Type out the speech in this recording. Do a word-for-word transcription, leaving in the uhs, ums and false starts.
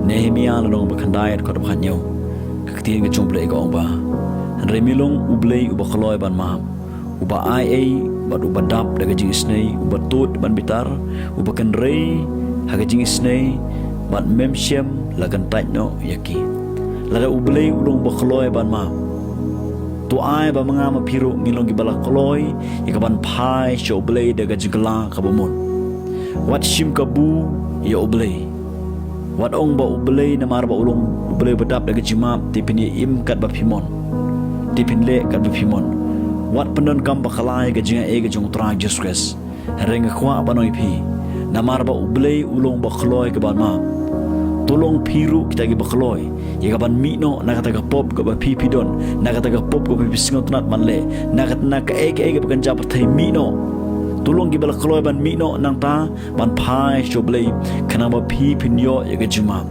Nehemiah lynnong ba khyndai, dkhot ba khathynñiew. Ka ktien ka jong U Blei ka ong ba: Hynrei me long U Blei uba kloi ban map, uba ai ei bad uba dap da ka jingisynei, uba tuid ban bitar, uba kynrei ha ka jingisynei, bad mem shym la kyntait noh ïa ki. Lada U Blei u long uba kloi ban map, to ai ba ma nga ma phi ruh ngin long kiba la kloi ïa ka ban phai sha U Blei da ka jingkylla kaba mut. Wat shim kabu ïa U Blei. Wat ong ba U Blei, namar ba u long U Blei uba dap da ka jingmap, te phin ïa im katba phi mon, te phin leh katba phi mon. Wat pyndonkam bakla ïa ka jingai ei ka jong U Trai Jisu Khrist. Hynrei nga kwah ban ong ïa phi, namar ba U Blei u long uba kloi kaba map, to long phi ruh kita kiba kloi ïa ka ban mih noh na kata ka pop kaba phi phi don, na kata ka pop kaba phi sngewtynnat ban leh, na kata, na kaei kaei kaba kynja pyrthei, mih noh. To long kiba la kloi ban mih noh nangta ban phai sha U Blei, khnang ba phi phin ïoh ïa ka jingmap.